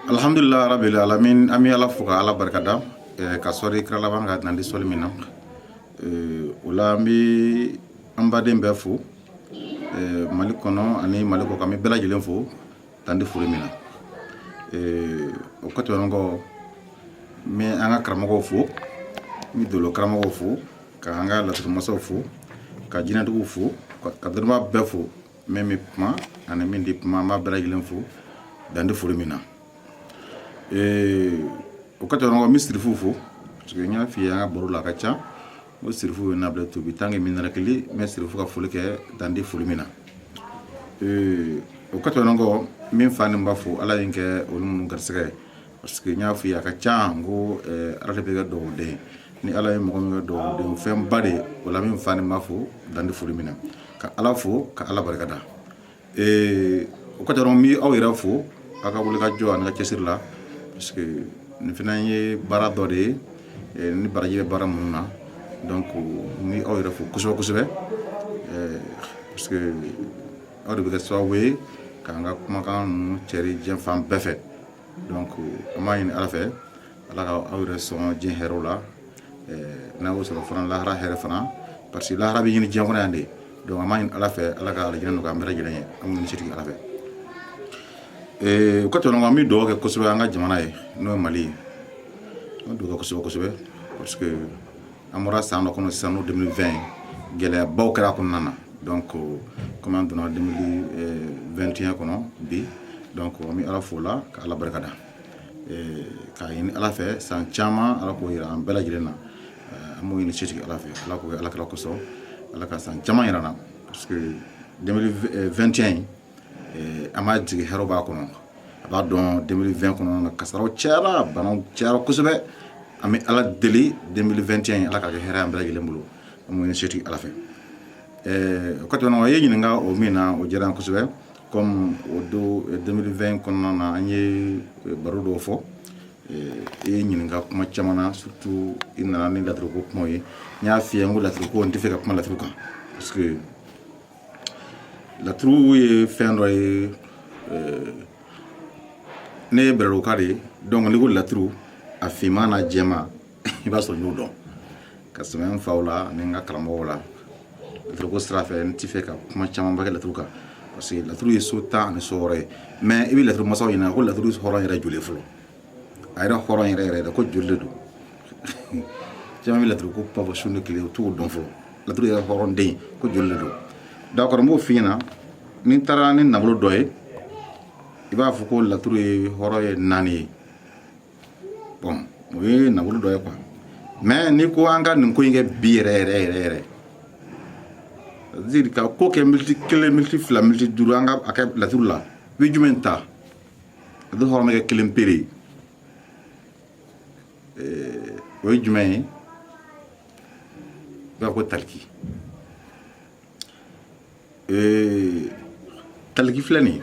Alhamdulillah rabbil alamin. An bɛ Ala fo ka Ala barikada, ka sɔli kira laban ka nandi sɔli min na. O la, an bɛ an baden bɛɛ fo Mali kɔnɔ ani Mali kɔ kan. An bɛ bɛɛ lajɛlen fo dan tɛ foli min na. O kɔ tɛmɛnen kɔ, n bɛ an ka karamɔgɔw fo, n bɛ dolo karamɔgɔw fo, ka an ka laturu fo, ka jinɛtigiw fo, ka dɔnnibaa bɛɛ fo, min bɛ kuma ani min tɛ kuma, an b'a bɛɛ lajɛlen fo dan tɛ foli min na. O kɔ tɛmɛnen kɔ, n bɛ sirifuw fo, parce que n y'a f'i ye an ka baro la, a ka ca n ko sirifu ye nabila tubi tant que min kelen, n bɛ sirifu ka foli kɛ dan tɛ foli min na. O kɔ tɛmɛnen kɔ, n bɛ n fa ni n ba fo, Ala ye n kɛ olu minnu garisɛgɛ ye, parce que n y'a f'i ye, a ka ca n ko Ala de bɛ kɛ dugawuden. Ni Ala ye mɔgɔ min kɛ dugawuden, fɛnba de o la. N bɛ n fa ni n ba fo dan tɛ foli min na, ka Ala fo, ka Ala barikada. O kɔ tɛmɛnen kɔ, n bɛ aw yɛrɛ fo aw ka wuli ka jɔ ani ka cɛsiri la, parce que nin fana ye baara dɔ de ye ni baraji bɛ baara minnu na. Donc n bɛ aw yɛrɛ fo kosɛbɛ kosɛbɛ, parce que aw de bɛ kɛ sababu ye k'an ka kumakan ninnu cɛri diɲɛ fan bɛɛ fɛ. Donc an b'a ɲini Ala fɛ, Ala ka aw yɛrɛ sɔn diɲɛ hɛrɛw la, n'a y'o sɔrɔ fana, lahara hɛrɛ fana, parce que lahara bɛ ɲini diɲɛ kɔnɔ yan de. Donc an b'a ɲini Ala fɛ, Ala ka alijinɛ nɔgɔya an bɛɛ lajɛlen ye, an minnu setigi Ala fɛ. O kɔ tɛmɛnen kɔ, an bɛ dugawu kɛ kosɛbɛ an ka jamana ye, n'o ye Mali ye. An bɛ dugawu kɛ kosɛbɛ kosɛbɛ, parce que an bɔra san dɔ kɔnɔ sisan, n'o 2020 ye, gɛlɛyabaw kɛra a kɔnɔna na. Donc komi an donna 2021 kɔnɔ bi, donc an bɛ Ala fo la, ka Ala barika da, k'a ɲini Ala fɛ, san caman Ala k'o yira an bɛɛ lajɛlen na. An b'o ɲini setigi Ala fɛ, Ala k'o kɛ Ala kira kosɔn, Ala ka san caman yira an na, parce que 2021 in, an b'a jigi hɛrɛ b'a kɔnɔ. A b'a dɔn 2020 kɔnɔna na, kasaraw cayara, banaw cayara kosɛbɛ. An bɛ Ala deli, 2021, Ala k'a kɛ hɛrɛ an bɛɛ lajɛlen bolo. An b'o ɲini setigi Ala fɛ. O kɔ tɛmɛnen kɔ, i ye ɲininka o min na, o diyara n kosɛbɛ. Comme o don 2020 kɔnɔna na, an ye baro dɔw fɔ, i ye ɲininka kuma caman na, surtout i nana ni laturuko kumaw ye. N y'a f'i ye n ko laturuko, n tɛ fɛ ka kuma laturu kan, parce que laturu ye fɛn dɔ ye. Ne ye bɛlɛduguka de ye, donc n'i ko laturu, a finman n'a jɛman, i b'a sɔrɔ n y'o dɔn ka sɛmɛ n faw la ani n ka karamɔgɔw la. Laturuko sira fɛ, n tɛ fɛ ka kuma camanba kɛ laturu kan, parce que laturu ye so 16 ye. Mais i bɛ laturu masaw ɲininka ko laturu hɔrɔn yɛrɛ joli fɔlɔ, a yɛrɛ hɔrɔn yɛrɛ yɛrɛ ko joli de don. Caman bɛ laturu ko kuma fɔ su ni tile, u t'o dɔn fɔlɔ, laturu yɛrɛ hɔrɔn den ko joli de don. D'accord, n b'o f'i ɲɛna. Ni n taara ni nabolo dɔ ye, i b'a fɔ ko laturu ye hɔrɔn ye naani ye. Bon, o ye nabolo dɔ ye quoi. Mais n'i ko an ka nin ko in kɛ bi yɛrɛ yɛrɛ yɛrɛ yɛrɛ, c'est-à-dire ka ko kɛ miniti 1, miniti 2, miniti 5, an ka a kɛ laturu la, i bɛ jumɛn ta? Laturu hɔrɔn bɛ kɛ kelen pere ye. O ye jumɛn ye? I b'a fɔ ko taliki. Taliki filɛ nin ye,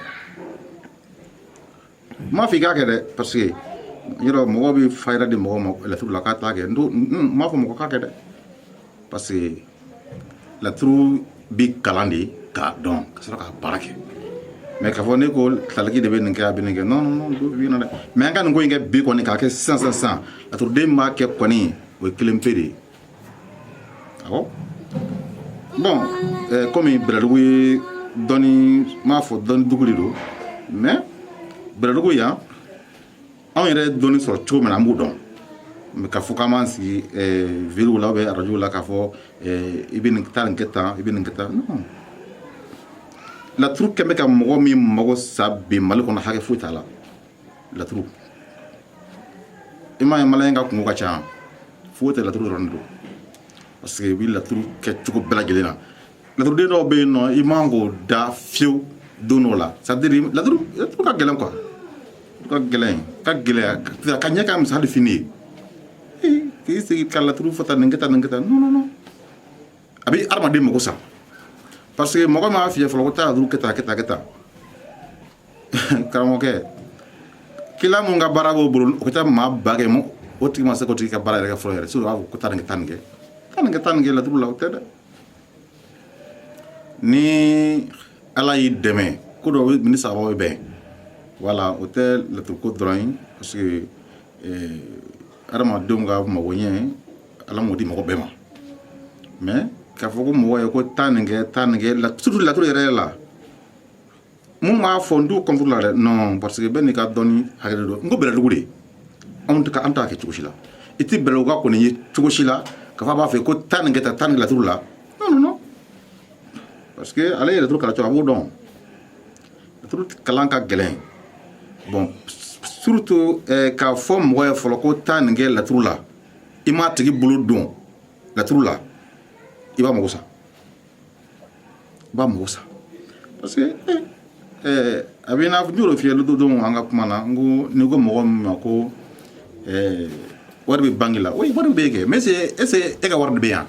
n m'a fɔ i k'a kɛ dɛ, parce que yɔrɔ mɔgɔ bɛ fayida di mɔgɔ ma laturu la k'a t'a kɛ. N m'a fɔ mɔgɔ k'a kɛ dɛ, parce que laturu bi kalan de k'a dɔn ka sɔrɔ k'a baara kɛ. Mais k'a fɔ ne ko taliki de bɛ nin kɛ, a bɛ nin kɛ, non, non, non, dɔ bɛ dɛ. Mais an ka nin ko in kɛ bi kɔni, k'a kɛ sisan sisan sisan, laturuden b'a kɛ kɔni, o ye kelen pe de ye. Awɔ, bon, komi Bɛlɛdugu ye dɔnni, n m'a fɔ dɔnni dugu de don, mais Bɛlɛdugu yan, anw yɛrɛ ye dɔnni sɔrɔ cogo min na, an b'o dɔn. Mais k'a fɔ k'an b'an sigi ville la ou bien radio la k'a fɔ i bɛ nin taa nin kɛ tan, i bɛ nin kɛ tan, non. Laturu kɛn bɛ ka mɔgɔ min mago sa bi Mali kɔnɔ, hakɛ foyi t'a la. Laturu, i m'a ye, maliyɛn ka kungo ka ca, foyi tɛ, laturu dɔrɔn de don, parce que i bɛ laturu kɛ cogo bɛɛ lajɛlen na. Laturuden dɔw bɛ yen nɔ, i man k'o da fiyewu don dɔ la. C'est à dire laturu ka gɛlɛn quoi, ka gɛlɛn, ka gɛlɛya ka ɲɛ, ka misɛn hali fini ye. K'i sigi ka laturu fɔ tan, nin kɛ tan, nin kɛ tan, non, non, non, a bɛ hadamaden mago sa, parce que mɔgɔ m'a f'i ye fɔlɔ ko taa laturu kɛ tan, kɛ tan, kɛ tan. Karamɔgɔkɛ kila mun ka baara b'o bolo, o ka taa maa ba kɛ, o tigi ma se k'o tigi ka baara yɛrɛ kɛ fɔlɔ yɛrɛ. Sinon o b'a fɔ ko taa nin kɛ, taa nin kɛ, taa nin kɛ, taa nin kɛ laturu la, o tɛ dɛ. Ni Ala y'i dɛmɛ, ko dɔ bɛ ni sababu bɛ bɛn. Voilà, o tɛ laturuko dɔrɔn ye, parce que adamadenw ka magoɲɛ, Ala m'o di mɔgɔ bɛɛ ma. Mais k'a fɔ ko mɔgɔ ye ko taa nin kɛ, taa nin kɛ, surtout laturu yɛrɛ la, mun b'a fɔ n t'u contre la dɛ, non, parce que bɛɛ n'i ka dɔnni hakɛ de don. N ko bɛlɛdugu de, anw tɛ an t'a kɛ cogo si la. I tɛ bɛlɛdugu kɔni ye cogo si la k'a fɔ a b'a fɛ ko taa nin kɛ tan, taa nin laturu la. Non, non, non, parce que ale ye laturu kalan cogo, a b'o dɔn. Laturu kalan ka gɛlɛn. Bon, surtout k'a fɔ mɔgɔ ye fɔlɔ ko taa nin kɛ laturu la, i m'a tigi bolo don laturu la, i b'a mago sa, i b'a mago sa, parce que a bɛ i n'a fɔ n y'o de f'i ye don an ka kuma na. N ko n'i ko mɔgɔ min ma ko wari bɛ banque la, oui, wari bɛ yen kɛ, mais est ce que e ka wari de bɛ yan?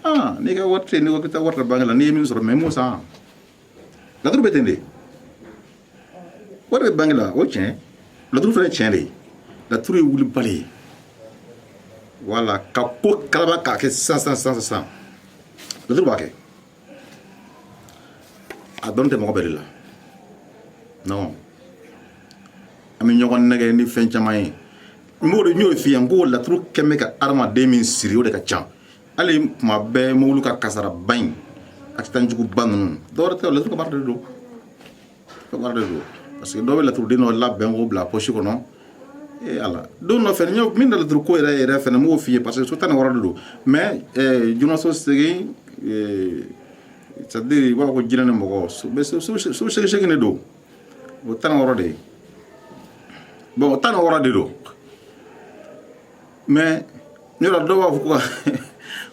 Ah, n'i ka wari tɛ yen, n'i ko k'i taa wari ta banque la, n'i ye min sɔrɔ, mais i m'o san. Laturu bɛ ten de. Wari bɛ banque la, o tiɲɛ. Laturu fana ye tiɲɛ de ye. Laturu ye wulibali ye. Wala ka ko kalaba k'a kɛ sisan sisan sisan sisan, laturu b'a kɛ. A dɔnni tɛ mɔgɔ bɛɛ de la. Non, an bɛ ɲɔgɔn nɛgɛ ni fɛn caman ye. N b'o de, n y'o f'i ye, n ko laturu kɛn bɛ ka adamaden min siri, o de ka ca. Hali kuma bɛɛ mobili ka kasaraba in, accident juguba ninnu, dɔwɛrɛ tɛ, laturu ka baara de don, ka baara de don. Parce que dɔw bɛ laturuden dɔ labɛn k'o bila poche kɔnɔ. Ee Ala, don dɔ fɛnɛ, n min na laturu ko yɛrɛ yɛrɛ fɛnɛ, n b'o f'i ye, parce que so 16 de don. Mais jonaso segin, c'est à dire i b'a fɔ ko jinɛ ni mɔgɔ so segin segin de don. O 16 de ye. Bon, o 16 de don. Mais yɔrɔ dɔw b'a fɔ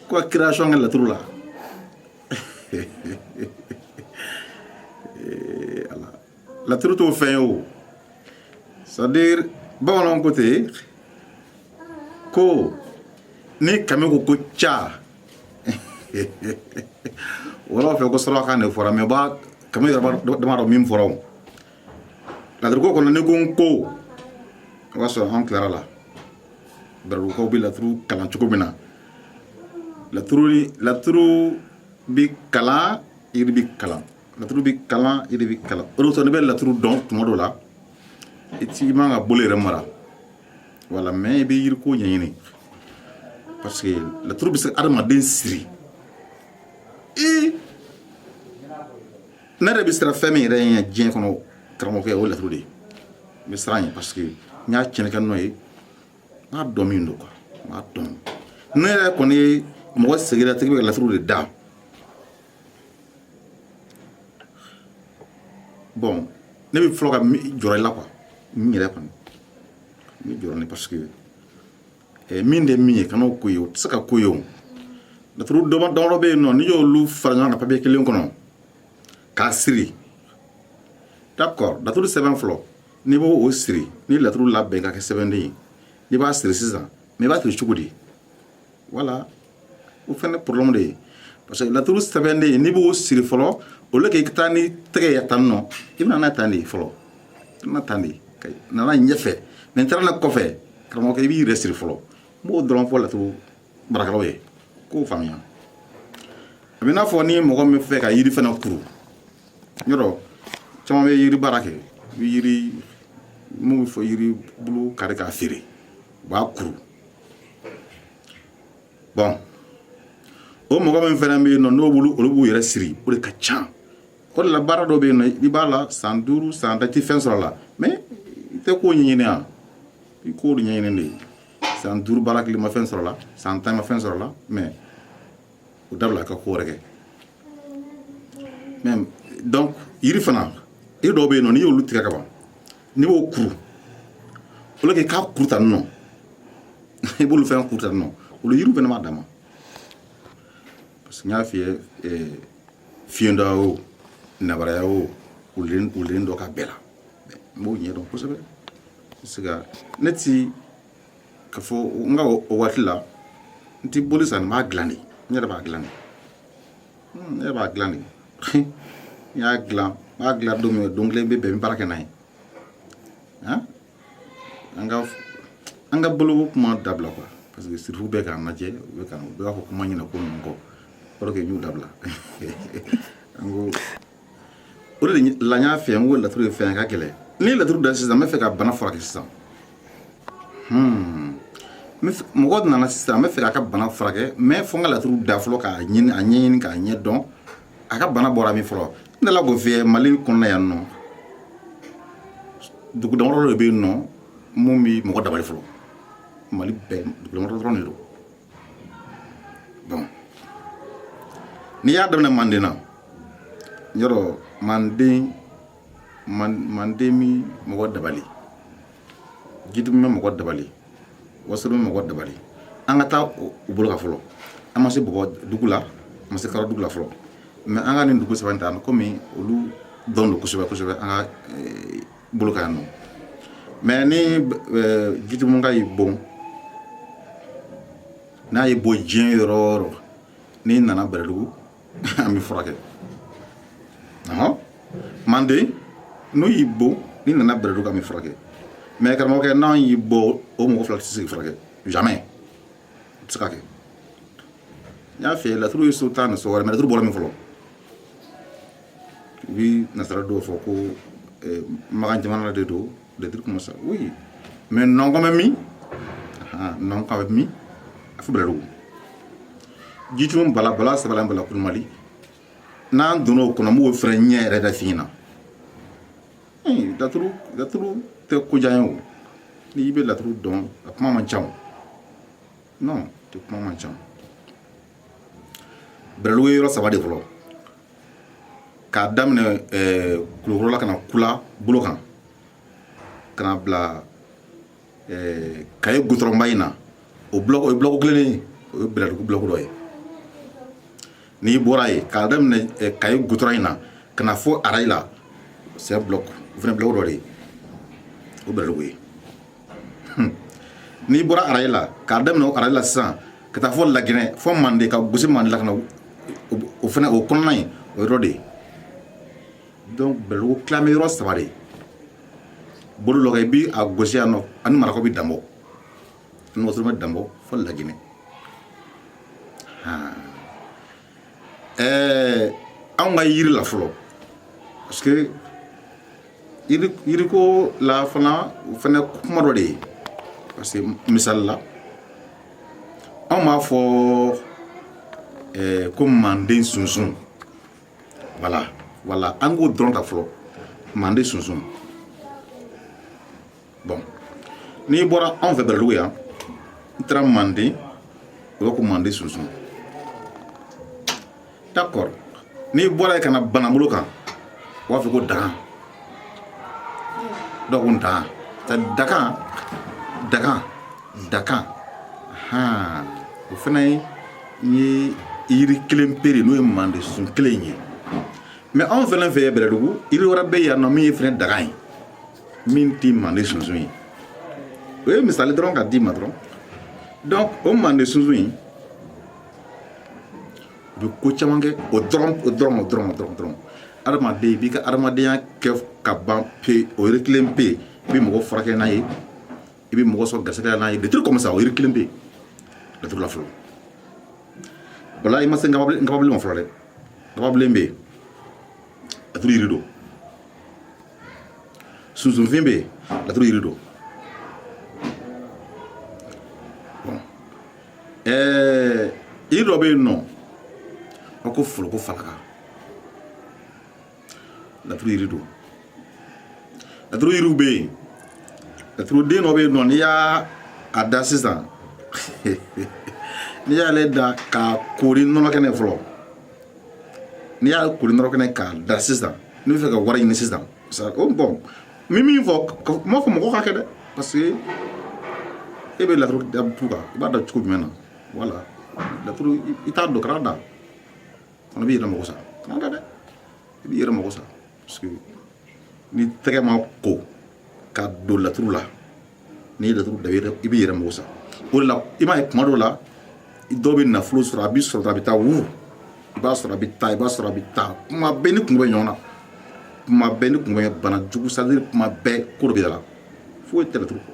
ko ka création kɛ laturu la. Ala, laturu t'o fɛn ye o. C'est à dire bamananw ko ten ko ni kami ko ca, o yɔrɔ fɛ ko sɔrɔ de fɔra, mais ba kami yɛrɛ dama dɔn min fɔra. O laturu ko kɔnɔ, ni ko n ko o b'a sɔrɔ an tilara la. Bɛlɛdugukaw bɛ laturu kalan cogo min na, laturu bi kalan, yiri bi kalan, laturu bi kalan, yiri bi kalan. O de kosɔn ne bɛ laturu dɔn tuma dɔ la, i ti man ka bolo yɛrɛ mara wala, mais i bɛ yiri ko ɲɛɲini, parce que laturu bɛ se ka adamaden siri. Ee, ne yɛrɛ bɛ siran fɛn min yɛrɛ ɲɛ diɲɛ kɔnɔ, karamɔgɔkɛ, o ye laturu de ye. N bɛ siran ɲɛ parce que n y'a tiɲɛni kɛ n'o ye, n b'a dɔn min don quoi, n b'a dɔn. Ne yɛrɛ kɔni ye mɔgɔ seginna tigi bɛ ka laturu de da. Bon, ne bɛ fɔlɔ ka jɔrɔ i la quoi, n yɛrɛ kɔni n bɛ jɔrɔ ni, parce que min tɛ min ye, kan'o ko ye, o tɛ se ka ko ye. O laturu damadɔ bɛ yen nɔ, n'i y'olu fara ɲɔgɔn kan papiye kelen kɔnɔ k'a siri, d'accord, laturu sɛbɛn fɔlɔ, n'i b'o o siri, ni laturu labɛn ka kɛ sɛbɛnden ye, n'i b'a siri sisan, mais i b'a siri cogo di? Voilà, o fɛnɛ problème de ye, parce que laturu sɛbɛnden, n'i b'o siri fɔlɔ, au lieu que i ka taa ni tɛgɛ ye tan nɔ, i bɛna n'a tan de fɔlɔ, i bɛna tan de ka nana ɲɛfɛ. Mais n taara n'a kɔfɛ, karamɔgɔkɛ, i b'i yɛrɛ siri fɔlɔ. N b'o dɔrɔn fɔ laturu baarakɛlaw ye k'o faamuya. A bɛ n'a fɔ ni mɔgɔ min fɛ ka yiri fana kuru, yɔrɔ caman bɛ yiri baara kɛ, i bɛ yiri mun bɛ fɔ yiri bulu kari k'a feere, u b'a kuru. Bon, o mɔgɔ min fana bɛ yen nɔ, n'o bolo olu b'u yɛrɛ siri, o de ka ca. O de la baara dɔ bɛ yen nɔ, i b'a la san 5, san 10, i tɛ fɛn sɔrɔ a la, mais i tɛ ko ɲɛɲini yan, i k'o de ɲɛɲini de. San 5 baara kelen ma fɛn sɔrɔ a la, san 10 ma fɛn sɔrɔ a la, mais o dabila ka ko wɛrɛ kɛ. Mais donc yiri fana, yiri dɔw bɛ yen nɔ, n'i y'olu tigɛ ka ban, n'i b'o kuru, au lieu que k'a kuru tan nɔ, i b'olu fɛn kuru tan nɔ, olu yiriw fana b'a dama. Parce que n y'a f'i ye, fiyɛnda o, nabaraya o, wulilen dɔ ka bɛɛ la, n b'o ɲɛdɔn kosɛbɛ. Se ka ne ti ka fɔ n ka o waati la, n ti boli san, n b'a dilan de, n yɛrɛ b'a dilan de, n yɛrɛ b'a dilan de. N y'a dilan, n b'a dilan don min, don kelen bɛ bɛn, n bɛ baara kɛ n'a ye. An ka boloko kuma dabila quoi, parce que sirifu bɛ k'an lajɛ, u bɛ ka u b'a fɔ kuma ɲɛna ko ninnu kɔ, o de n y'u dabila. An ko o de la, n y'a f'i ye, n ko laturu ye fɛn ye ka gɛlɛn. Ni laturu da sisan, n bɛ fɛ ka bana furakɛ sisan. Mɔgɔ nana sisan, n bɛ fɛ k'a ka bana furakɛ, mais fo n ka laturu da fɔlɔ k'a ɲini, a ɲɛɲini k'a ɲɛ dɔn a ka bana bɔra min fɔlɔ. N delila k'o f'i ye, Mali kɔnɔna yan nɔ, dugu damadɔ de bɛ yen nɔ mun bɛ mɔgɔ dabali fɔlɔ. Mali bɛɛ, dugu damadɔ dɔrɔn de don. Bon, n'i y'a daminɛ Manden na, yɔrɔ Manden mi mɔgɔ dabali, Jitumu bɛ mɔgɔ dabali, Wasolo bɛ mɔgɔ dabali. An ka taa o bolo kan fɔlɔ. An ma se Bɔbɔ dugu la, an ma se Karo dugu la fɔlɔ, mais an ka nin dugu saba in ta, komi olu dɔn don kosɛbɛ kosɛbɛ an ka bolo kan yan nɔ. Mais ni Jitumuka y'i bon, n'a y'i bɔ diɲɛ yɔrɔ o yɔrɔ, n'i nana Bɛlɛdugu, an bɛ furakɛ. Ɔhɔn, Manden n'u y'i bon, n'i nana Bɛlɛdugu, an bɛ furakɛ. Mais karamɔgɔkɛ, n'an y'i bɔ, o mɔgɔ fila tɛ se k'i furakɛ jamais, o tɛ se ka kɛ. N y'a f'i ye, laturu ye so 10 ni so wɛrɛ, mais laturu bɔra min fɔlɔ, u bi nasara dɔw fɔ ko Makan jamana de don, des trucs comme ça. Oui, mais nɔnkɔn bɛ min? Nɔnkɔn bɛ min? A fɔ Bɛlɛdugu. Jitumu bala bala sabala bala Kulumali, n'an donna o kɔnɔ, n b'o fɛnɛ ɲɛ yɛrɛ da f'i ɲɛna. Laturu tɛ ko jan ye o. N'i bɛ laturu dɔn, a kuma man ca o. Non, tɛ kuma man ca. Bɛlɛdugu ye yɔrɔ saba de fɔlɔ, k'a daminɛ Kulukɔrɔ la ka na Kula bolo kan, ka na bila Kaye gudɔrɔnba in na. O bloc, o ye bloc kelen ye, o ye Bɛlɛdugu bloc dɔ ye. N'i bɔra yen, k'a daminɛ Kaye gudɔrɔn in na ka na fo Arayi la, c'est un bloc, o fana bloc dɔ de ye, o Bɛlɛdugu ye. N'i bɔra Arayi la, k'a daminɛ o Arayi la sisan ka taa fɔ Laginɛ, fɔ Manden, ka gosi Manden la ka na, o fana o kɔnɔna in, o yɔrɔ de ye. Donc Bɛlɛdugu tilan bɛ yɔrɔ saba de ye. Bolo dɔ kan, i bi a gosi yan nɔ, ani Marakaw bɛ danbɔ, ani Wasolo bɛ danbɔ fo Laginɛ. Anw ka yiri la fɔlɔ, parce que yiriko la fana, o fana kuma dɔ de ye. Parce que misali la, anw b'a fɔ ko Manden sunsun. Voilà, an k'o dɔrɔn ta fɔlɔ, Manden sunsun. Bon, n'i bɔra anw fɛ Bɛlɛdugu yan, n taara Manden, o b'a ko Manden sunsun, d'accord. N'i bɔra yen ka na Banabolo kan, u b'a fɔ ko dagan. Dɔw ko dagan, dagan, dagan, dagan. Han, o fana ye yiri kelen pe de, n'o ye Manden sun kelen ye. Mais anw fana fɛ Bɛlɛdugu, yiri wɛrɛ bɛ yan nɔ min ye fana dagan ye, min tɛ Manden sunsun ye. O ye misali dɔrɔn ka d'i ma dɔrɔn. Donc o Manden sunsun in, u bɛ ko caman kɛ. O dɔrɔn, o dɔrɔn, o dɔrɔn, o dɔrɔn dɔrɔn. Adamaden, i b'i ka adamadenya kɛ ka ban pe, o yiri kelen pe, i bɛ mɔgɔ furakɛ n'a ye, i bɛ mɔgɔ sɔrɔ garisɛgɛ n'a ye, des trucs comme ça. O yiri kelen pe, laturu la fɔlɔ. Wala i ma se nkababilen ma fɔlɔ dɛ. Nkababilen bɛ yen, laturu yiri don. Sunsunfin bɛ yen, laturu yiri don. Bon, yiri dɔ bɛ yen nɔ, a ko foroko falaka, laturu yiri don. Laturu yiriw bɛ yen. Laturu den dɔ bɛ yen nɔ, n'i y'a a da sisan, n'i y'ale da k'a kori nɔnɔ kɛnɛ fɔlɔ, n'i y'a kori nɔnɔ kɛnɛ k'a da sisan, n'i bɛ fɛ ka wari ɲini sisan, o bon, n bɛ min fɔ, n m'a fɔ mɔgɔ ka kɛ dɛ, parce que e bɛ laturu da tu kan, i b'a da cogo jumɛn na? Wala laturu, i t'a dɔn, kana da fana, b'i yɛrɛ mago sa. Kana da dɛ, i b'i yɛrɛ mago sa, parce que ni tɛgɛ ma ko ka don laturu la, n'i ye laturu da, i b'i yɛrɛ mago sa. O de la, i m'a ye, kuma dɔw la, dɔw bɛ nafolo sɔrɔ, a b'i sɔrɔ, a bɛ taa wu, i b'a sɔrɔ a bɛ taa, i b'a sɔrɔ a bɛ taa. Kuma bɛɛ ni kungo bɛ ɲɔgɔn na, kuma bɛɛ ni kungo bɛ bana jugu, c'est à dire kuma bɛɛ ko dɔ bɛ la, foyi tɛ laturu kɔ.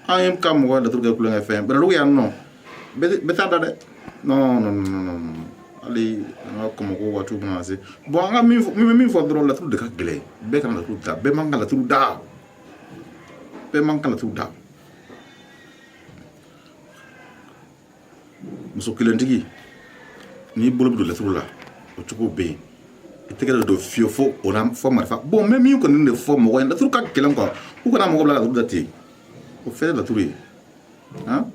An ye ka mɔgɔ laturu kɛ kulonkɛ fɛn. Bɛlɛdugu yan nɔ, bɛɛ t'a da dɛ. Non, non, non, non, Hali an ka kɔmɔko waatiw mana se, bon, an ka min fɔ, min bɛ min fɔ dɔrɔn, laturu de ka gɛlɛn. Bɛɛ kana laturu da, bɛɛ man ka laturu da, bɛɛ man ka laturu da. Muso kelentigi, n'i bolo bɛ don laturu la, o cogo bɛ yen, i tɛgɛ de don fiyewu fo o na fɔ marifa. Bon, n bɛ min kɔni de fɔ mɔgɔ ye, laturu ka gɛlɛn quoi. U kana mɔgɔ bila laturu da ten, o fɛn tɛ laturu ye han,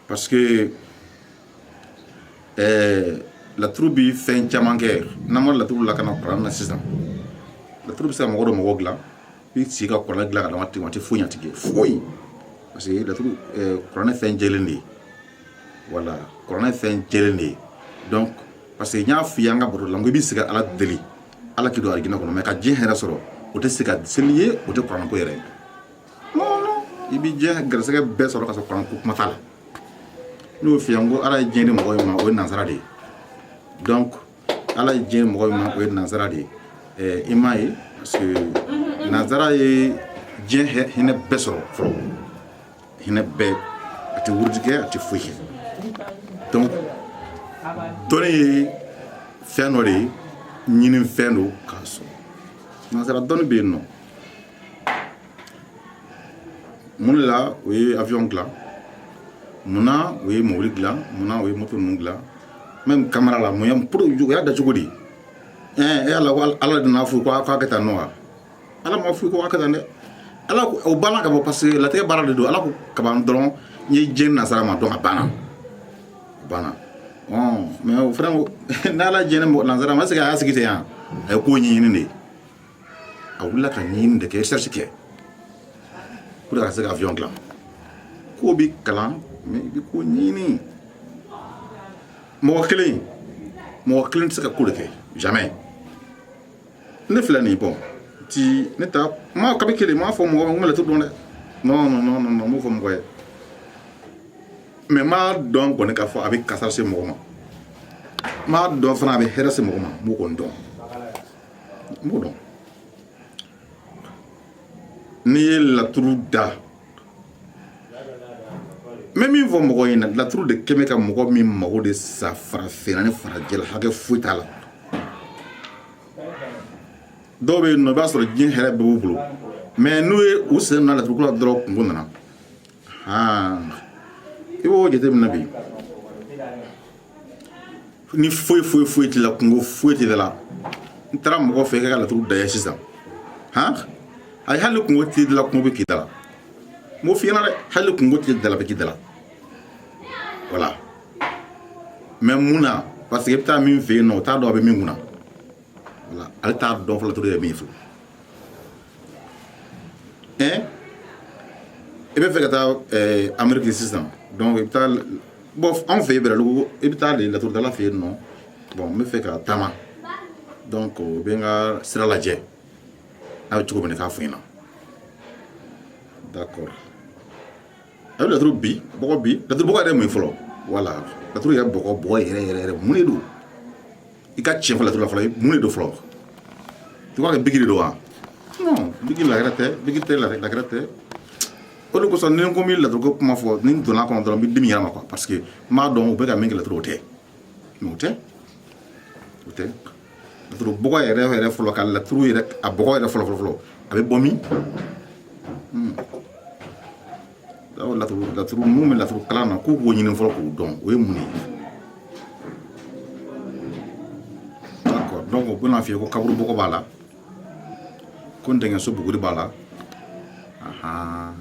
parce que laturu bi fɛn caman kɛ. N'an ma laturu la ka na kuranɛ na sisan, laturu bɛ se ka mɔgɔ dɔ mɔgɔ dilan, i sigi ka kuranɛ dilan ka d'a ma ten, a tɛ foyi ɲɛ tigi ye, foyi, parce que laturu, kuranɛ fɛn jɛlen de ye. Voilà, kuranɛ fɛn jɛlen de ye. Donc parce que n y'a f'i ye an ka baro la, n ko i bɛ se ka Ala deli, Ala k'i don arijinɛ kɔnɔ, mais ka diɲɛ hɛrɛ sɔrɔ, o tɛ se ka seli ye, o tɛ kuranɛ ko yɛrɛ ye. Non, non, i bɛ diɲɛ garisɛgɛ bɛɛ sɔrɔ ka sɔrɔ kuranɛ ko kuma t'a la. N'o f'i ye n ko Ala ye diɲɛ di mɔgɔ min ma, o ye nansara de ye. Donc Ala ye diɲɛ mɔgɔ min ma, o ye nansara de ye. I m'a ye, parce que nansara ye diɲɛ hinɛ bɛɛ sɔrɔ fɔlɔ, hinɛ bɛɛ, a tɛ wurudi kɛ, a tɛ foyi kɛ. Donc dɔnni ye fɛn dɔ de ye, ɲini fɛn don k'a sɔrɔ. Nansara dɔnni bɛ yen nɔ, mun de la o ye avion dilan? Munna o ye mobili dilan? Munna o ye moto ninnu dilan? Même caméra la, mun ya pour o y'a da cogo di? E ala ko, Ala de n'a fɔ ko a k'a kɛ tan nɔ wa? Ala m'a fɔ ko a kɛ tan dɛ. Ala ko o banna ka bɔ, parce que latigɛ baara de don. Ala ko kaban dɔrɔn, n ye diɲɛ nasara ma dɔn, a banna, a banna. Mais o fana ko n'Ala diɲɛ mɔgɔ nansara ma, est-ce que a y'a sigi ten yan? A ye ko ɲɛɲini de, a wulila ka ɲɛɲini de kɛ, recherche kɛ pour que ka se ka avion dilan. Ko bi kalan, mais i bɛ ko ɲɛɲini. Mɔgɔ kelen, mɔgɔ kelen tɛ se ka ko de kɛ, jamais. Ne filɛ nin ye, bon, ti ne ta ma kabi kelen n m'a fɔ mɔgɔ ma ko n bɛ laturu dɔn dɛ. Non, non, non, non, n m'o fɔ mɔgɔ ye, mais n b'a dɔn kɔni k'a fɔ a bɛ kasara se mɔgɔ ma, n b'a dɔn fana a bɛ hɛrɛ se mɔgɔ ma. N b'o kɔni dɔn, n b'o dɔn. N'i ye laturu da, n bɛ min fɔ mɔgɔ ɲɛna, laturu de kɛmɛ ka mɔgɔ min mago de sa farafinna ni farajɛla, hakɛ foyi t'a la. Dɔw bɛ yen nɔ, i b'a sɔrɔ diɲɛ hɛrɛ bɛɛ b'u bolo, mais n'u ye u sen na laturu ko la dɔrɔn, kungo nana. Han, i b'o jateminɛ bi, ni foyi foyi foyi t'i la, kungo foyi t'i la, n taara mɔgɔ fɛ i ka laturu da ye sisan, han, ayi, hali kungo t'i la, kungo bɛ k'i da la. N b'o f'i ɲɛna dɛ, hali kungo t'i da la, bɛ k'i da la. Voilà, mais mun na? Parce que i bɛ taa min fɛ yen nɔ, o t'a dɔn a bɛ min kunna. Voilà, ale t'a dɔn fɔlɔ laturu yɛrɛ min ye fɔlɔ. I bɛ fɛ ka taa Amérique sisan, donc i bɛ taa, bon, anw fɛ yen Bɛrɛdugu, i bɛ taa de laturudala fɛ yen nɔ. Bon, n bɛ fɛ ka taama, donc o bɛ n ka sira lajɛ n'a bɛ cogo min na, k'a fɔ n ɲɛna. D'accord, a bɛ laturu bi bɔgɔ bi, laturu bɔgɔ yɛrɛ ye mun ye fɔlɔ? Voilà, laturu yɛrɛ bɔgɔ, bɔgɔ yɛrɛ yɛrɛ yɛrɛ, mun de don? I ka tiɲɛ fɔ laturu la fɔlɔ, mun de don fɔlɔ? I b'a kɛ bigi de don wa? Non, bigi lakɛrɛ tɛ, bigi tɛ, lakɛrɛ tɛ. O de kosɔn ni n ko n bɛ laturu ko kuma fɔ, ni n donna a kɔnɔ dɔrɔn, n bɛ dimi yɛrɛ ma quoi, parce que n b'a dɔn u bɛ ka min kɛ laturu, o tɛ, mais o tɛ, o tɛ laturu bɔgɔ yɛrɛ yɛrɛ fɔlɔ. Ka laturu yɛrɛ, a bɔgɔ yɛrɛ fɔlɔ fɔlɔ fɔlɔ, a bɛ bɔ min? Laturu mun bɛ laturu kalan na, k'u k'o ɲini fɔlɔ k'o dɔn, o ye mun ye? D'accord, donc u bɛna f'i ye ko kaburu bɔgɔ b'a la, ko ntɛgɛnso buguri b'a la. Ahan,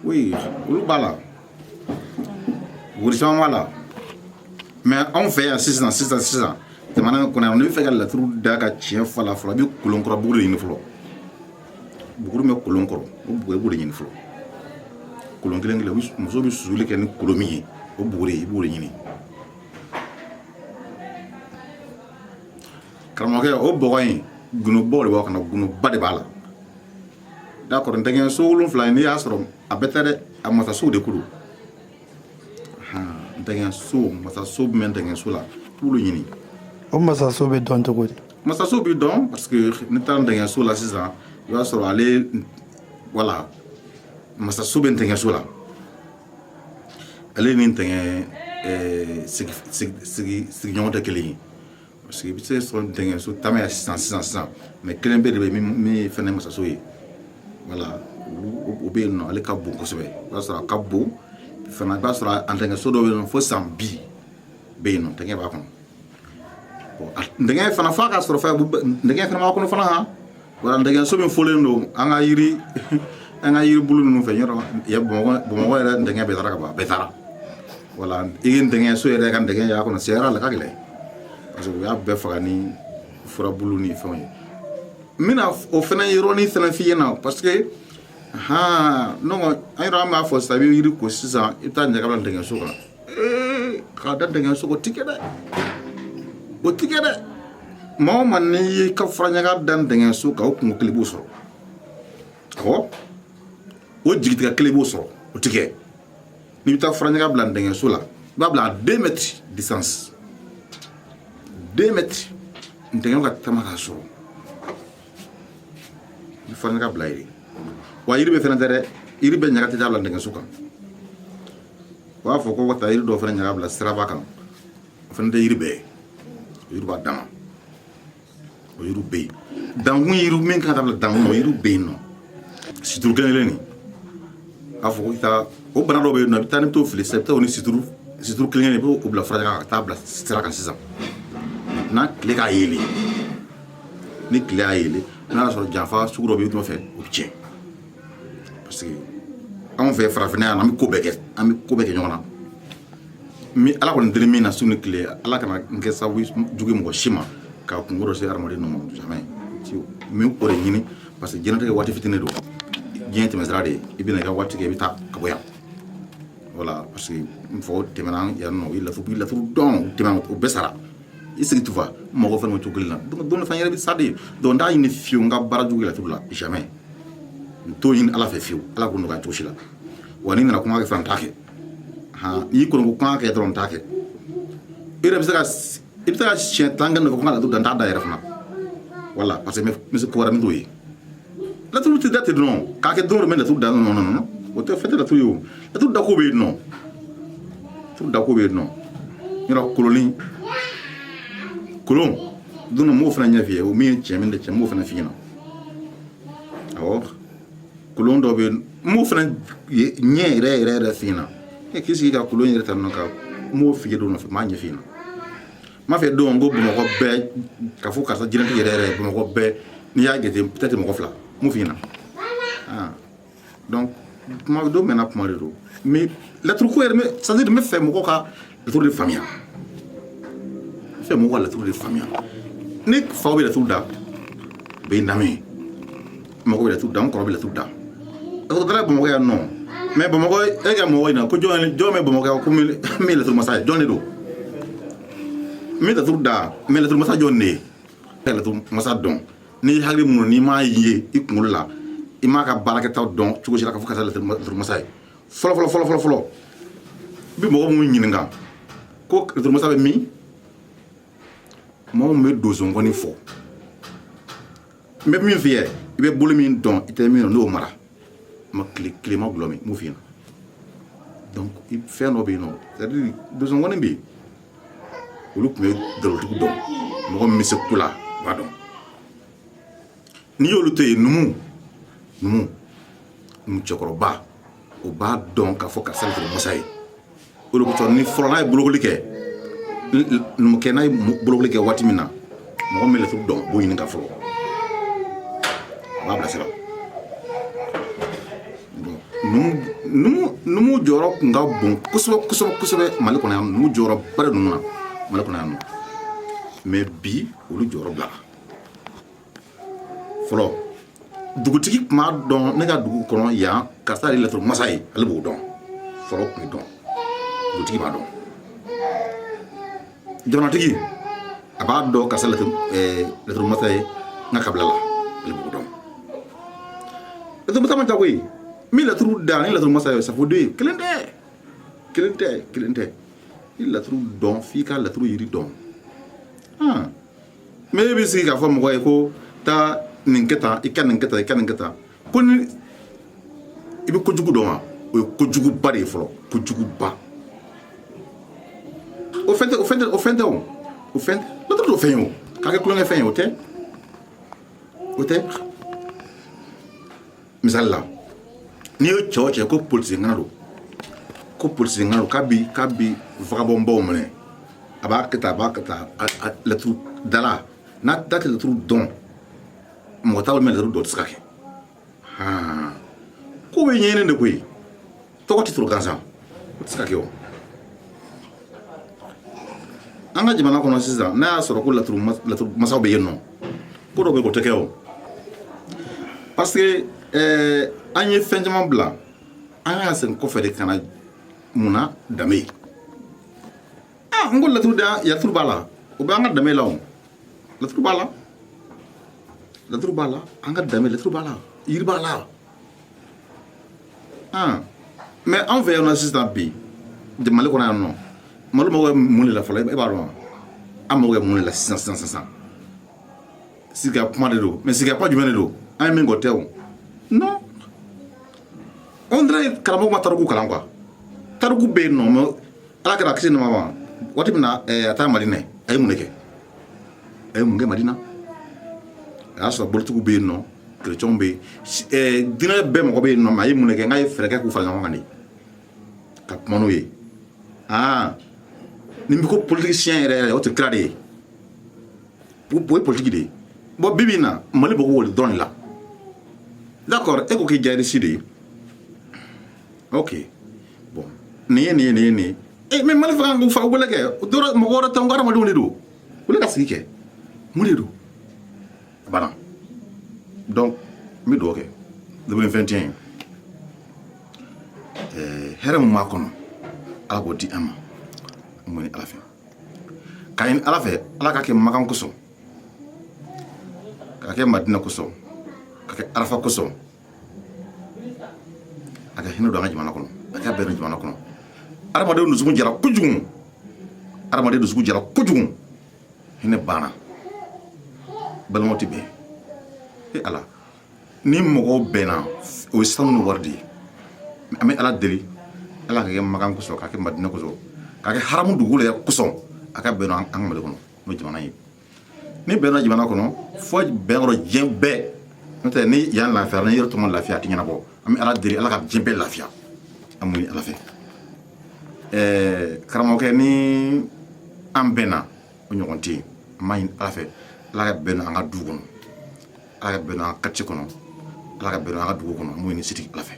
oui, olu b'a la, buguri caman b'a la. Mais anw fɛ yan sisan sisan sisan, jamana in kɔnɔ yan, n'i bɛ fɛ ka laturu da ka tiɲɛ fɔ a la fɔlɔ, i bɛ kolonkɔrɔ buguri de ɲini fɔlɔ. Buguri bɛ kolon kɔrɔ, o buguri, i b'o de ɲini fɔlɔ. Kolon kelen kelen, muso bɛ susuli kɛ ni kolon min ye, o buguri, i b'o de ɲini. Karamɔgɔkɛ, o bɔgɔ in, gunobɔ de b'a kɔnɔ, gunoba de b'a la. D'accord, ntɛgɛnso 7, n'i y'a sɔrɔ, a bɛɛ tɛ dɛ, a masasow de ko don. Ntɛgɛnso, masaso min bɛ ntɛgɛnso la, i b'olu ɲini. O masaso bɛ dɔn cogo di? Masaso bɛ dɔn parce que n'i taara ntɛgɛnso la sisan, i b'a sɔrɔ ale, voilà, masaso bɛ ntɛgɛnso la, ale ni ntɛgɛn sigiɲɔgɔn tɛ kelen ye, parce que i bɛ se sɔrɔ ntɛgɛnso tan bɛ sisan sisan sisan, mais kelen bɛ de bɛ min ye fɛnɛ masaso ye. Voilà, o bɛ yen nɔ, ale ka bon kosɛbɛ. I b'a sɔrɔ a ka bon fana, i b'a sɔrɔ a ntɛgɛnso dɔ bɛ yen nɔ fo san bi bɛ yen nɔ, ntɛgɛn b'a kɔnɔ. Bon, ntɛgɛn fana f'a ka sɔrɔ fɛn ntɛgɛn fana b'a kɔnɔ fana. Han, wala ntɛgɛnso min fɔlen don an ka yiri bulu ninnu fɛ yɔrɔ ya, Bamakɔ yɛrɛ ntɛgɛn bɛɛ taara ka ban, a bɛɛ taara. Wala i ye ntɛgɛnso yɛrɛ ka ntɛgɛn y'a kɔnɔ, sɛyara la ka gɛlɛn, parce que u y'a bɛɛ faga ni furabulu ni fɛnw ye. N bɛna o fana yɔrɔnin fana f'i ɲɛna, parce que han, donc an yɛrɛ an b'a fɔ sisan, i bɛ yiri ko sisan, i bɛ taa ɲaga bila ntɛgɛnso kan. Ee, k'a da ntɛgɛnso kan, o ti kɛ dɛ, o ti kɛ dɛ. Maa o maa n'i y'i ka furaɲaga da ntɛgɛnso kan, o kungo kelen b'o sɔrɔ. Awɔ, o jigitigɛ kelen b'o sɔrɔ, o ti kɛ. N'i bɛ taa furaɲaga bila ntɛgɛnso la, i b'a bila à 2 mètres distance, 2 mètres, ntɛgɛn ka taama k'a sɔrɔ i bɛ furaɲaga bila yen. Wa yiri bɛ fɛnɛ tɛ dɛ, yiri bɛ ɲaga tɛ taa bila ntɛgɛnso kan. U b'a fɔ ko ka taa yiri dɔ fɛnɛ ɲaga bila siraba kan, o fɛnɛ tɛ yiri bɛɛ ye. O yiri b'a dama, o yiriw bɛ yen. Dankun yiri min kan ka taa bila dankun, o yiriw bɛ yen nɔ. Situru kelen kelen nin, a fɔ ko i taa o bana dɔw bɛ yen nɔ, i bɛ taa ni t'o fili sisan, i bɛ taa o ni situru kelen kelen, i b'o bila furaɲaga kan ka taa bila sira kan sisan. N'a tile k'a yeelen, ni tile y'a yeelen, n'a y'a sɔrɔ janfa sugu dɔ b'i nɔfɛ, o bɛ tiɲɛ. Parce que anw fɛ farafinna yan, an bɛ ko bɛɛ kɛ, an bɛ ko bɛɛ kɛ ɲɔgɔn na. Mi Ala kɔni deli min na su ni tile, Ala kana n kɛ sababu jugu ye mɔgɔ si ma ka kungo dɔ se hadamaden ma, jamais. N bɛ o de ɲini, parce que diɲɛlatigɛ waati fitinin don, diɲɛ tɛmɛsira de ye. I bɛna i ka waati kɛ, i bɛ taa ka bɔ yan. Voilà, parce que n faw tɛmɛna yan nɔ, u ye laturu dɔn, u tɛmɛna, o bɛɛ sara. I sigi tufa mɔgɔ fana ma cogo kelen na. Donc don dɔ fana yɛrɛ bɛ sa de. Donc n t'a ɲini fiyewu n ka baara jugu laturu la, jamais. N t'o ɲini Ala fɛ fiyewu, Ala k'o nɔgɔya cogo si la. Wa n'i nana kuma kɛ fana, n t'a kɛ. Han, n'i kɔni ko kuma kɛ dɔrɔn, n t'a kɛ. I yɛrɛ bɛ se ka, i bɛ se ka siɲɛ 10 kɛ nɔfɛ ko n ka laturu da, n t'a da yɛrɛ fana. Voilà, parce que n bɛ se ko wɛrɛ min t'o ye. Laturu tɛ da ten dɔrɔn k'a kɛ don o don n bɛ laturu da. Non, non, non, o tɛ fɛn tɛ laturu ye. O laturu dako bɛ yen nɔ, laturu dako bɛ yen nɔ. Yɔrɔ koloni kolon don dɔ, m'o fana ɲɛf'i ye, o min ye tiɲɛ, min tɛ tiɲɛ, m'o fana f'i ɲɛna. Awɔ, kolon dɔ bɛ yen, n m'o fana ɲɛ yɛrɛ yɛrɛ yɛrɛ f'i ɲɛna. E k'i sigi ka kolon yɛrɛ ta nɔ ka n m'o f'i ye don nɔfɛ, n m'a ɲɛf'i ɲɛna. N m'a fɛ don ko Bamakɔ bɛɛ ka fɔ karisa jinɛtigi yɛrɛ yɛrɛ, Bamakɔ bɛɛ n'i y'a jate, peut-être mɔgɔ fila, n m'o f'i ɲɛna. Ah, donc kuma don mɛnna, kuma de don. Mais laturu ko yɛrɛ, c'est à dire n bɛ fɛ mɔgɔw ka laturu de faamuya, n fɛ mɔgɔw ka laturu de faamuya. Ni faw bɛ laturu da, u bɛ n lamɛn. Mɔgɔw bɛ laturu da, n kɔrɔ bɛ laturu da, laturu dala Bamakɔ yan nɔ. Mais Bamakɔ, e ka mɔgɔ ɲininka ko jɔn bɛ Bamakɔ yan ko min ye laturu masa ye, jɔn de don min laturu da? Mais laturu masa jɔn de ye? Laturu masa dɔn n'i hakili mun, n'i m'a ye i kunkolo la, i m'a ka baarakɛtaw dɔn cogo si la k'a fɔ karisa laturu masa ye. Fɔlɔ fɔlɔ fɔlɔ fɔlɔ fɔlɔ, i bɛ mɔgɔ minnu ɲininka ko laturu masa bɛ min, mɔgɔ min bɛ donsonkɔni fɔ, n bɛ min f'i ye, i bɛ bolo min dɔn, i tɛ min dɔn, n'o mara ma tile tilema gulɔ min, m'o f'i ɲɛna. Donc fɛn dɔ bɛ yen nɔ, c'est à dire donsonkɔni bɛ yen, olu tun bɛ dalotigiw dɔn, mɔgɔ min bɛ se ko la, u b'a dɔn. N'i y'olu to yen, numu cɛkɔrɔba, o b'a dɔn k'a fɔ karisa ye masa ye. O de kosɔn ni fɔlɔ n'a ye bolokoli kɛ, numukɛ n'a ye bolokoli kɛ waati min na, mɔgɔ min bɛ laturu dɔn, o b'o ɲini ka fɔlɔ, a b'a bilasira. Numu jɔyɔrɔ tun ka bon kosɛbɛ kosɛbɛ kosɛbɛ Mali kɔnɔ yan. Numu jɔyɔrɔ ba de numu na Mali kɔnɔ yan nɔ. Mais bi, olu jɔyɔrɔ bilara. Fɔlɔ, dugutigi tun b'a dɔn, ne ka dugu kɔnɔ yan, karisa de ye laturu masa ye, ale b'o dɔn. Fɔlɔ tun bɛ dɔn, dugutigi b'a dɔn, jamanatigi a b'a dɔn, karisa laturu masa ye n ka kabila la, ale b'o dɔn. Laturu masa man ca koyi. Min laturu da ni laturu masa ye, safo den kelen tɛ, kelen tɛ, kelen tɛ. I laturu dɔn f'i ka laturu yiri dɔn. Mais e bɛ sigi k'a fɔ mɔgɔ ye ko taa nin kɛ tan, i ka nin kɛ tan, i ka nin kɛ tan, ko ni i bɛ kojugu dɔn wa? O ye kojuguba de ye fɔlɔ, kojuguba. O fɛn tɛ, o fɛn tɛ, o fɛn tɛ, o o fɛn tɛ. Laturu t'o fɛn ye, o k'a kɛ tulonkɛ fɛn ye, o tɛ, o tɛ. Misali la, n'i ye cɛ o cɛ ko polisi ŋana don, ko polisi ŋana don, k'a bi vagabond baw minɛ, a b'a kɛ tan, a b'a kɛ tan, a laturu dala n'a da tɛ laturu dɔn, mɔgɔ t'a bolo mɛ laturu dɔn, o tɛ se ka kɛ. Han, ko bɛ ɲɛɲini de koyi, tɔgɔ tɛ sɔrɔ gansan, o tɛ se ka kɛ. O an ka jamana kɔnɔ sisan, n'a y'a sɔrɔ ko laturu masaw bɛ yen nɔ, ko dɔ bɛ yen, o tɛ kɛ o, parce que an ye fɛn caman bila, an y'a segin kɔfɛ de ka na. Mun na? Danbe ye. Ah, n ko laturu da, laturu b'a la, o bɛ an ka danbe la. O laturu b'a la, laturu b'a la, an ka danbe, laturu b'a la, yiri b'a la. Ah, mais anw fɛ yan nɔ sisan bi, Mali kɔnɔ yan nɔ, Mali mago bɛ mun de la fɔlɔ? E b'a dɔn wa? An mago bɛ mun de la sisan sisan sisan? Sigi kuma de don, mais sigi kuma jumɛn de don? An ye min kɛ, o tɛ o. Non, on dirait karamɔgɔ ma tariku kalan quoi. Tariku bɛ yen nɔ, mais ala kɛra kisi nɛma ma, waati min na a taara Madinɛ, a ye mun de kɛ? A ye mun kɛ Madina? A y'a sɔrɔ bolitigiw bɛ yen nɔ, kerecɛnw bɛ yen, diinɛ bɛɛ mɔgɔ bɛ yen nɔ, mais a ye mun de kɛ? N k'a ye fɛɛrɛ kɛ k'u fara ɲɔgɔn kan de ka kuma n'u ye. Aa, nin bɛ ko politicien yɛrɛ yɛrɛ, o tɛ kira de ye, o ye politique de ye. Bon, bi bi in na, Mali mago b'o dɔrɔn de la. D'accord, e ko k'i djihadiste de ye, ok, bon, nin ye nin ye, nin ye nin ye. Eh, mais Mali fɛ kan k'u fa wele kɛ dɔrɔn, mɔgɔ wɛrɛ tɛ, n ko hadamadenw de don, wele ka sigi kɛ, mun de don? A banna. Donc n bɛ dugawu kɛ 2021, hɛrɛ min b'a kɔnɔ, Ala k'o di an ma. N ɲini Ala fɛ, k'a ɲini Ala fɛ, Ala ka kɛ Makan kosɔn, ka kɛ Madina kosɔn, ka kɛ Arafa kosɔn, a ka hinɛ don an ka jamana kɔnɔ, a ka bɛn jamana kɔnɔ. Adamadenw dusukun jara kojugu, adamaden dusukun jara kojugu, hinɛ banna, balimaw tɛ bɛn. E Ala, ni mɔgɔw bɛnna, o ye sanu ni wari de ye. An bɛ Ala deli, Ala ka kɛ Makan kosɔn, ka kɛ Madina kosɔn, ka kɛ haramu dugukolo yɛrɛ kosɔn, a ka bɛn an ka Mali kɔnɔ, n'o jamana ye. Ni bɛnna jamana kɔnɔ, fo bɛn kɔrɔ diɲɛ bɛɛ, n'o tɛ ni yan lafiyara, ni yɔrɔ tɔ ma lafiya, a tɛ ɲɛnabɔ. An bɛ Ala deli, Ala ka diɲɛ bɛɛ lafiya. An mun Ala fɛ, karamɔgɔkɛ, ni an bɛnna, o ɲɔgɔn tɛ yen. An b'a ɲini Ala fɛ, Ala ka bɛn an ka du kɔnɔ, Ala ka bɛn an ka quartier kɔnɔ, Ala ka bɛn an ka dugu kɔnɔ. An b'o ɲini sitigi Ala fɛ.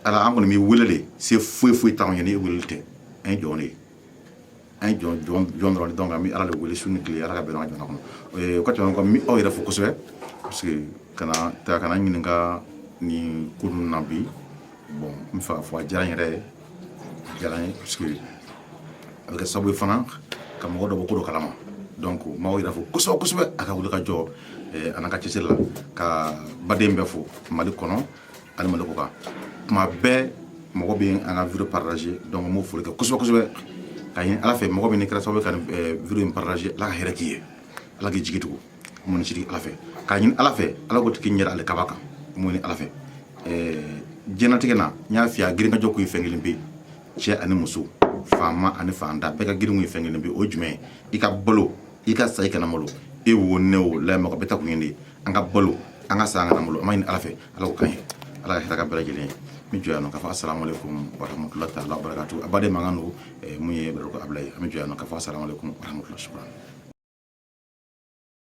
Ala, an kɔni b'i wele de, se foyi foyi t'anw ye ni e weleli tɛ. An ye jɔn de ye, an ye jɔn jɔn jɔn dɔrɔn de. Donc an bɛ Ala de wele su ni tile, Ala ka bɛn an ka jamana kɔnɔ. O ka tɛmɛ kɔ, n bɛ aw yɛrɛ fo kosɛbɛ, parce que kana ta kana ɲininka nin ko ninnu na bi. Bon, n bɛ fɛ k'a fɔ a diyara n yɛrɛ ye, a diyara n ye, parce que a bɛ kɛ sababu ye fana ka mɔgɔ dɔ bɔ ko dɔ kalama. Donc n b'aw yɛrɛ fo kosɛbɛ kosɛbɛ, a ka wuli ka jɔ a n'a ka cɛsiri la, ka baden bɛɛ fo Mali kɔnɔ ani Mali kɔ kan. Tuma bɛɛ mɔgɔ bɛ an ka vidéo partager, donc n b'o foli kɛ kosɛbɛ kosɛbɛ, ka ɲini Ala fɛ, mɔgɔ min kɛra sababu ye ka nin vidéo in partager, Ala ka hɛrɛ k'i ye, Ala k'i jigi tugu. N m'o sigi Ala fɛ, k'a ɲini Ala fɛ, Ala k'o tigi ɲɛda ale kaba kan. N m'o ɲini Ala fɛ. Diɲɛlatigɛ na, n y'a f'i ye, a girin ka jɔ kun ye fɛn kelen pe: cɛ ani muso, faama ani fantan, bɛɛ ka girin kun ye fɛn kelen pe. O ye jumɛn ye? I ka balo, i ka sa, i kana malo. E wo, ne wo, la mɔgɔ bɛɛ ta kun ye de ye. An ka balo, an ka sa, an kana malo. An b'a ɲini Ala fɛ, Ala k'o k'an ye, Ala ka hɛrɛ ka bɛɛ lajɛlen ye. N bɛ jɔ yan nɔ k'a fɔ asalamu aleykum warahmatulahi taala wabarakatu. A baden mankan don, mun ye Barakɔ Abulaye. An bɛ jɔ yan nɔ k'a fɔ asalamu aleykum warahmatulahi, shukran.